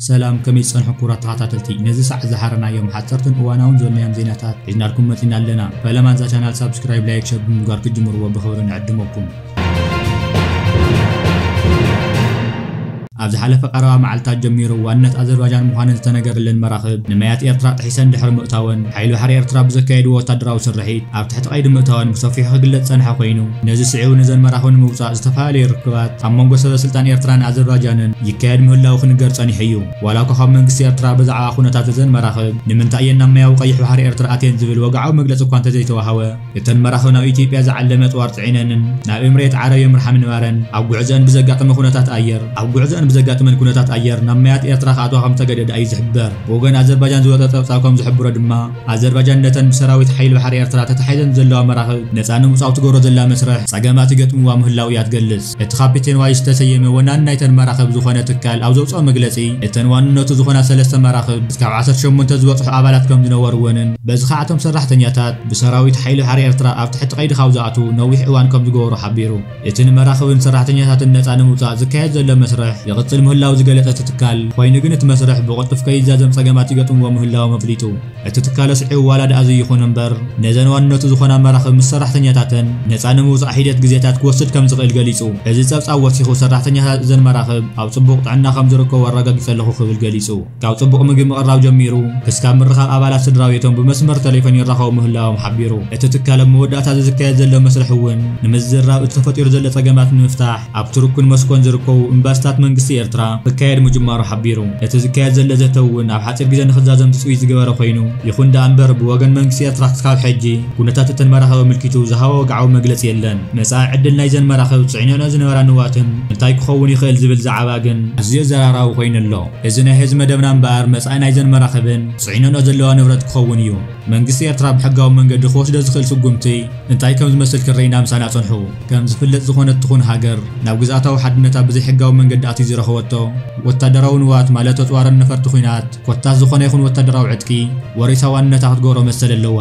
ሰላም፣ ከመይ ጸንሑ ክቡራት ተኸታተልቲ? ነዚ ሰዓት ዝሓረናዮም ሓጸርትን እዋናውን ዝበልናዮም ዜናታት ሒዝናልኩም መጺና ኣለና። ፈለማ ነዛ ቻናል ሳብስክራይብ፣ ላይክ፣ ሸር ብምግባር ክትጅምርዎ ብኽብሪ ንዕድመኩም። ኣብ ዝሓለፈ ቀረባ መዓልታት ጀሚሩ ዋንነት ኣዘርባጃን ምዃነን ዝተነገረለን መራኽብ ንማያት ኤርትራ ጥሒሰን ድሕሪ ምእታወን፣ ሓይሊ ባሕሪ ኤርትራ ብዘካየድዎ ወታደራዊ ስርሒት ኣብ ትሕቲ ቀይዲ ምእታወን ብሰፊሑ ክግለጽ ጸንሐ ኮይኑ፣ ነዚ ስዒቡ ነዘን መራኽብ ንምውጻእ ዝተፈላለዩ ርክባት ኣብ መንጎ ሰበ ስልጣን ኤርትራን ኣዘርባጃንን ይካየድ ምህላዉ ክንገር ጸኒሑ እዩ። ዋላ እኳ ካብ መንግስቲ ኤርትራ ብዛዕባ ኩነታት እዘን መራኽብ፣ ንምንታይ እየን ናብ ማያዊ ቀይሕ ባሕሪ ኤርትራ ኣትየን ዝብል ወግዓዊ መግለጺ እኳ እንተዘይተዋሃበ፣ እተን መራኽብ ናብ ኢትዮጵያ ዝዓለመ ኣጽዋር ጽዒነንን ናብ ኤምሬት ዓረብ የምርሓ ምንባረን፣ ኣብ ጉዕዘአን ብዘጋጠመ ኩነታት ኣየር፣ ኣብ ጉዕዘአን ብዘጋጠመን ኩነታት ኣየር ናብ ማያት ኤርትራ ክኣትዋ ከም ዝተገደዳ እዩ ዝሕበር። ብወገን ኣዘርባጃን ዝወጸ ጸብጻብ ከም ዝሕብሮ ድማ፣ ኣዘርባጃን ነተን ብሰራዊት ሓይሊ ባሕሪ ኤርትራ ተታሒዘን ዘለዋ መራኽብ ነጻ ንምውጻእ ትገብሮ ዘላ መስርሕ ጸገማት ይገጥምዋ ምህላው እያ ትገልጽ። እቲ ካፒቴን ዋይ ዝተሰየመ ወናኒ ናይተን መራኽብ ዝኾነ ትካል ኣብ ዘውጽኦ መግለጺ፣ እተን ዋንነቱ ዝኾና ሰለስተ መራኽብ ካብ ዓሰርተ ሸሞንተ ዝበጽሑ ኣባላት ከም ዝነበርወንን፣ በዚ ኸዓ እቶም ሰራሕተኛታት ብሰራዊት ሓይሊ ባሕሪ ኤርትራ ኣብ ትሕቲ ቀይዲ ካብ ዝኣትዉ ነዊሕ እዋን ከም ዝገበሩ ሓቢሩ። እቲ ንመራኽብን ሰራሕተኛታትን ነጻ ንምውጻእ ዝካየድ ዘሎ መስርሕ ይቕጽል ምህላው ዝገለጸ እቲ ትካል፣ ኮይኑ ግን እቲ መስርሕ ብቕልጡፍ ከይዛዘም ጸገማት ይገጥምዎ ምህላዎም ኣፍሊጡ። እቲ ትካል ኣስዒቡ ዋላ ደኣ እዚ ይኹን እምበር፣ ነዘን ዋንነቱ ዝኾና መራኽብ ምስ ሰራሕተኛታተን ነጻ ንምውጻእ ሒደት ግዜታት ክወስድ ከም ዝኽእል ገሊጹ። እዚ ጸብጻብ ወሲኹ፣ ሰራሕተኛታት እዘን መራኽብ ኣብ ጽቡቕ ጥዕና ከም ዝርከቡ ኣረጋጊጸ ኣለኹ ክብል ገሊጹ። ካብ ጽቡቕ ምግቢ ምቕራብ ጀሚሩ፣ ክስካብ ምርኻብ ኣባላት ስድራ ቤቶም ብመስመር ቴሌፎን ይራኸቡ ምህላዎም ሓቢሩ። እቲ ትካል ኣብ መወዳእታ እዚ ዝካየድ ዘሎ መስርሕ እውን ንምዝርራብ እቲ ተፈጢሩ ዘሎ ጸገማት ንምፍታሕ ኣብቲ ርኩን መስኮን ዝርከቡ ኤምባሲታት መንግስቲ ኤርትራ ክካየድ ምጅማሩ ሓቢሩ። እቲ ዝካየድ ዘሎ ዘተ እውን ኣብ ሓጺር ግዜ ንኽዛዘም ትጽቢት ዝገበረ ኮይኑ፣ ይኹን ደኣ እምበር ብወገን መንግስቲ ኤርትራ ክስካብ ሕጂ ኩነታት እተን መራኽብ ኣመልኪቱ ዝሃቦ ወግዓዊ መግለጺ የለን። መጻኢ ዕድል ናይዘን መራኽብ ጽዒነንኦ ዝነበራ ንዋትን እንታይ ክኸውን ይኽእል ዝብል ዛዕባ ግን ኣዝዩ ኣዘራራቢ ኮይኑ ኣሎ። እዚ ናይ ሕዚ መደብና እምበኣር መጻኢ ናይዘን መራኽብን ጽዒነንኦ ዘለዋ ንብረት ክኸውን እዩ። መንግስቲ ኤርትራ ብሕጋዊ መንገዲ ክወስዶ ዝኽእል ስጉምቲ እንታይ ከም ዝመስል ክርኢና ምሳና ጽንሑ። ከም ዝፍለጥ ዝኾነት ትኹን ሃገር ናብ ግዝኣታዊ ሓድነታ ብዘይሕጋዊ መንገዲ ኣትዩ ዝረኸበቶ ወታደራዊ ንዋት ማለት ኣጽዋርን ነፈርቲ ኲናት ኮታስ ዝኾነ ይኹን ወታደራዊ ዕጥቂ ወሪሳ ዋንነታ ክትገብሮ መሰል ኣለዋ።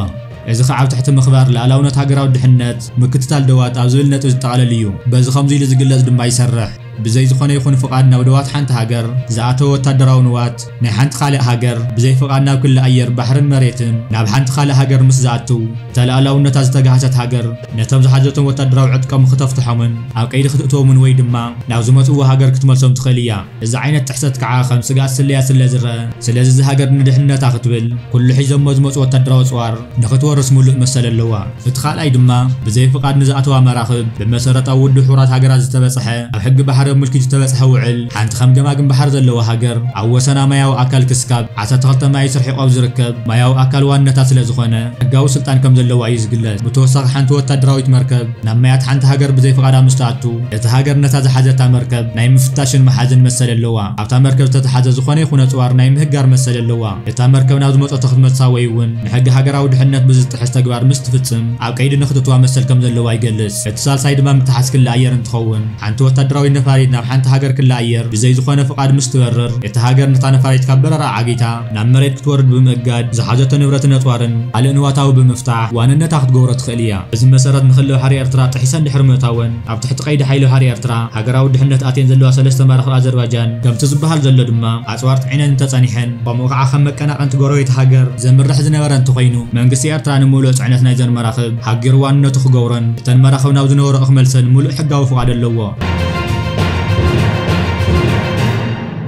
እዚ ኸዓ ኣብ ትሕቲ ምኽባር ልኣላውነት ሃገራዊ ድሕነት ምክትታል ደዋት ኣብ ዝብል ነጥቢ ዝጠቓለል እዩ። በዚ ኸምዚ ኢሉ ዝግለጽ ድማ ይሰርሕ። ብዘይ ዝኾነ ይኹን ፍቓድ ናብ ደዋት ሓንቲ ሃገር ዝኣተወ ወታደራዊ ንዋት ናይ ሓንቲ ካልእ ሃገር ብዘይ ፍቓድ ናብ ክሊ ኣየር፣ ባሕርን መሬትን ናብ ሓንቲ ካልእ ሃገር ምስ ዝኣትው፣ እታ ልኣላውነታ ዝተጋህሰት ሃገር ነቶም ዝሓዘቶም ወታደራዊ ዕጥቆም ክተፍትሖምን ኣብ ቀይዲ ክትእትዎምን ወይ ድማ ናብ ዝመጽእዎ ሃገር ክትመልሶም ትኽእል እያ። እዚ ዓይነት ጥሕሰት ከዓ ከም ስግኣት ስለያ ስለ ዝረአ፣ ስለዚ እዛ ሃገር ንድሕነታ ክትብል ኩሉ ሒዞሞ ዝመጹ ወታደራዊ ኣጽዋር ንኽትወርስ ምሉእ መሰል ኣለዋ። እቲ ካልኣይ ድማ ብዘይ ፍቓድ ንዝኣተዋ መራኽብ ብመሰረት ኣብ ውድብ ሕቡራት ሃገራት ዝተበጽሐ ኣብ ሕጊ ባሕሪ ኣመልኪቱ ዝተበጽሐ ውዕል ሓንቲ ከም ገማግም ባሕሪ ዘለዋ ሃገር ኣብ ወሰና ማያዊ ኣካል ክስካብ ዓሰርተ ክልተ ማይልስ ርሒቑ ኣብ ዝርከብ ማያዊ ኣካል ዋንነታ ስለ ዝኾነ ሕጋዊ ስልጣን ከም ዘለዋ እዩ ዝግለጽ። ብተወሳኺ ሓንቲ ወታደራዊት መርከብ ናብ ማያት ሓንቲ ሃገር ብዘይ ፍቓዳ ምስ ትኣቱ፣ እታ ሃገር ነታ ዝሓዘታ መርከብ ናይ ምፍታሽን ምሓዝን መሰል ኣለዋ። ኣብታ መርከብ ዝተተሓዘ ዝኾነ ይኹን ኣጽዋር ናይ ምህጋር መሰል ኣለዋ። እታ መርከብ ናብ ዝመጸቶ ክትመልሳ ወይ እውን ንሕጊ ሃገራዊ ድሕነት ብዝጥሕስ ተግባር ምስ ትፍጽም ኣብ ቀይዲ ንኽትእትዋ መሰል ከም ዘለዋ ይገልጽ። እቲ ሳልሳይ ድማ ምትሓዝ ክሊ ኣየር እንትኸውን፣ ሓንቲ ወታደራዊት ነፋሪት ናብ ሓንቲ ሃገር ክሊ ኣየር ብዘይ ዝኾነ ፍቓድ ምስ ትበርር፣ እታ ሃገር ነታ ነፋሪት ካብ በረራ ዓጊታ ናብ መሬት ክትወርድ ብምእጋድ ዝሓዘቶ ንብረትን ኣጽዋርን ካልእ ንዋታዊ ብምፍታሕ ዋንነታ ክትገብሮ ትኽእል እያ። በዚ መሰረት ንክሊ ባሕሪ ኤርትራ ጥሒሰን ድሕሪ ምእታወን ኣብ ትሕቲ ቀይዲ ሓይሊ ባሕሪ ኤርትራ ሃገራዊ ድሕነት ኣትየን ዘለዋ ሰለስተ መራኽብ ኣዘርባጃን ከምቲ ዝበሃል ዘሎ ድማ ኣጽዋር ጽዒነን እንተጸኒሐን፣ ከምኡ ከዓ ከም መቀናቐንቲ ጎረቤት ሃገር ዘምርሕ ዝነበረ እንተኾይኑ፣ መንግስቲ ኤርትራ ንምሉእ ጽዕነት ናይዘን መራኽብ ሃጊሩ ዋንነቱ ክገብሮን እተን መራኽብ ናብ ዝነበረኦ ክመልሰን ምሉእ ሕጋዊ ፍቓድ ኣለዎ።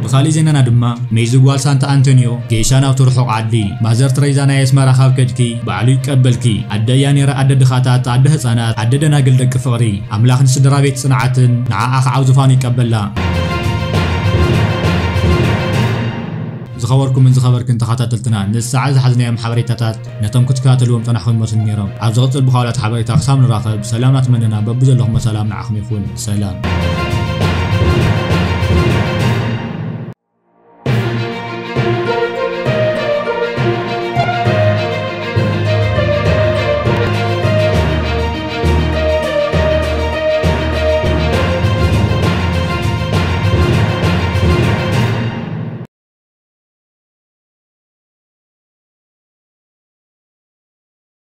ብኻሊእ ዜናና ድማ፣ ሜዚ ጓል ሳንታ ኣንቶኒዮ፣ ጌሻ ናብቲ ርሑቕ ዓዲ፣ ማዘር ትሬዛ ናይ ኣስመራ ካብ ከድኪ፣ ባዕሉ ይቀበልኪ። ኣደ እያ ነይራ፣ ኣደ ድኻታት፣ ኣደ ህጻናት፣ ኣደ ደናግል ደቂ ፍቕሪ። ኣምላኽ ንስድራ ቤት ጽንዓትን ንዓኣ ከዓ ኣብ ዝፋኑ ይቀበላ። ዝኸበርኩምን ዝኸበርክን ተኸታተልትና፣ ንሰዓት ዝሓዝናዮም ሓበሬታታት ነቶም ክትከታተልዎም ጸናሕኩም ይመስሉ ነይሮም። ኣብ ዝቕጽል ብኻልኦት ሓበሬታ ክሳብ ንራኸብ፣ ሰላም ኣትመነና፣ በብዘለኹሞ ሰላም ንዓኹም ይኹን። ሰላም።